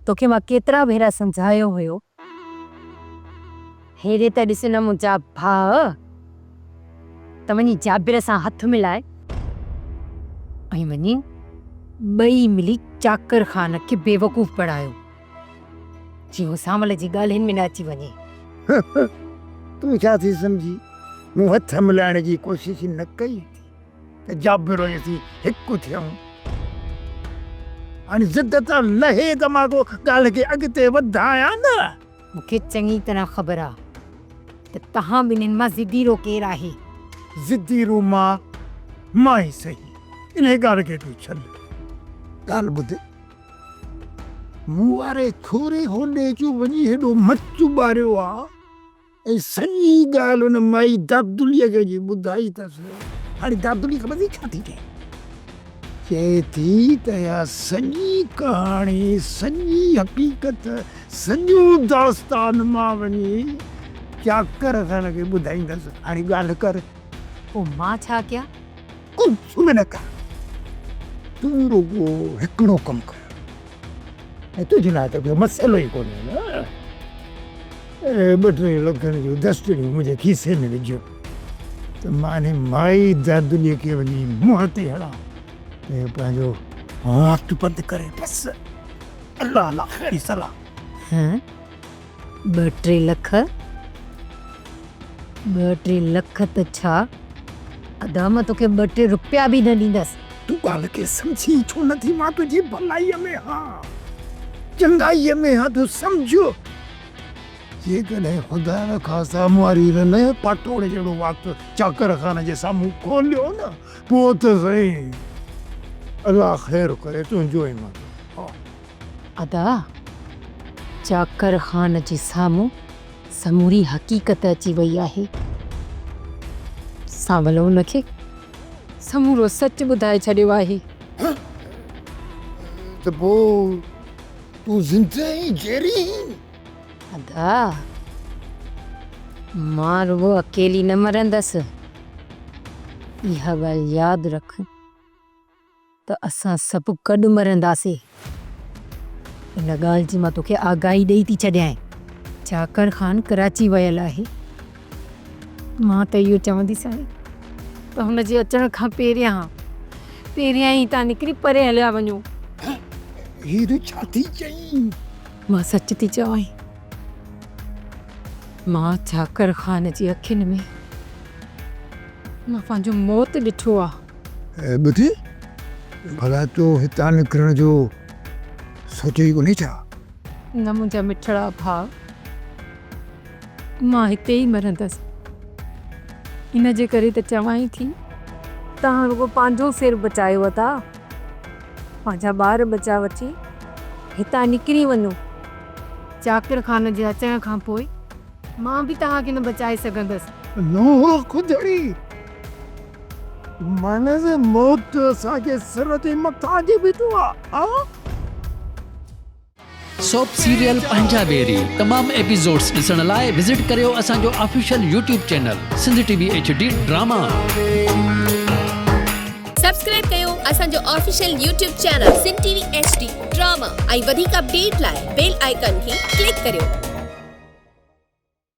توکي مان ڪيترا ڀيرا سمجهايو هيو. هيڏي ته ڏس نه منهنجا ڀاء، ته وڃي جابر سان هٿ ملائي ۽ وڃي ٻئي ملي چاڪر خان کي بيوقوف بڻايو، جيئن هو سانول جي ڳالهين ۾ نه اچي وڃي. تون ڇا ٿي سمجهين؟ مون هٿ ملائڻ جي ڪوشش نه ڪئي ٿي. ته جابر ۽ اسين هڪ ٿيون. هاڻي ضد تان لهي ته مان ڪو ڳالهه کي اڳتي وڌايان نه. مون کي چڱي طرح خبر آ ته توهان ٻنهين مان ضديرو ڪير آهي. ضديرو مان، مان ئي سهي. انهيء ڳالهه کي تون ڇڏ. ڳالهه ٻڌ. مون واري ٿوري هوڏي جو وڃي هيڏو مچ ٻاريو آ. ۽ سڄي ڳالهه ان مائي دادليء کي اچي ٻڌائي اٿس. هاڻي دادلي خبر اٿئي ڇا ٿي چئي؟ چئي ٿي ته اها سڄي ڪهاڻي، سڄي حقيقت، سڄو داستان مان وڃي چاڪر خان کي ٻڌائيندس. هاڻي ڳالهه ڪر. پوء مان ڇا ڪيان؟ ڪجهه به نه ڪر. تون رڳو هڪڙو ڪم ڪر. ۽ تنهنجي لاء ته ڪو مسئلو ئي ڪونهي نه. اهي ٻه ٽي لکن جون دستڙيون منهنجي کيسي ۾ وجهه ته مان انهي مائي دادليء کي وڃي منهن تي هڻان ته اهو پنهنجو وات بند ڪري بس. الله الله خير صلاح. هه ٻه ٽي لک؟ ٻه ٽي لک ته ڇا ادا مان توکي ٻه ٽي روپيا به نه ڏيندس. تون ڳالهه کي سمجهين ڇو نه ٿي؟ مان تنهنجي ڀلائيء ۾ هان، چڱائيء ۾ هان، تون سمجهه. جيڪڏهن خدا نخواسته مون واري رن پاٽوڙي جهڙو وات چاڪر خان جي سامهون کوليو نه، پوء ته سائين الله خير ڪري تنهنجو ۽ منهنجو. ها. ادا، چاڪر خان جي سامهون سموري حقيقت اچي وئي آهي. سانول ان کي سمورو سچ ٻڌائي ڇڏيو آهي. ته پوء تون زنده آهين جيئري آهين؟ ادا، مان رڳو اڪيلي نه مرندس. اها ڳالهه ياد رک. ته اسان سڀ گڏ مرنداسين. ان ڳالهه جي مان توکي آگاهي ڏئي ٿي ڇڏيانء. چاڪر خان ڪراچي ويل آهي. مان ته اهو چونديسانء ته هن جي اچڻ کان پهريان پهريان ئي هتان نڪري پري هليا وڃو. هي تون ڇا ٿي چئين؟ مان سچ ٿي چوانء. مان چاڪر خان جي اکين ۾ مان پنهنجو موت ڏٺو آ. ٻڌ، ڀلا تو هتان نڪرڻ جو سوچيو ئي ڪونهي ڇا؟ نه منهنجا مٺڙا ڀاء، مان هتي ئي مرندس. ان جي ڪري ته چوان ئي ٿي. توهان رڳو پنهنجو سر بچايو ادا، پنهنجا ٻار ٻچا وٺي هتان نڪري وڃو. چاڪر خان جي اچڻ کان پوء مان به توهان کي نه بچائي سگهندس. نوح خودڙي! معنيٰ ته موت اسان جي سر جي مٿان اچي بيٺو آ. ها؟ سوپ سيريل پنهنجا ويري تمام ايپيسوڊس ڏسڻ لاء وزٽ ڪريو اسان جو official YouTube channel Sindh T V H D drama. Subscribe ڪيو اسان جو official YouTube channel Sindh T V H D drama ۽ وڌيڪ اپڊيٽ لاء بيل آئيڪان کي ڪلڪ ڪريو.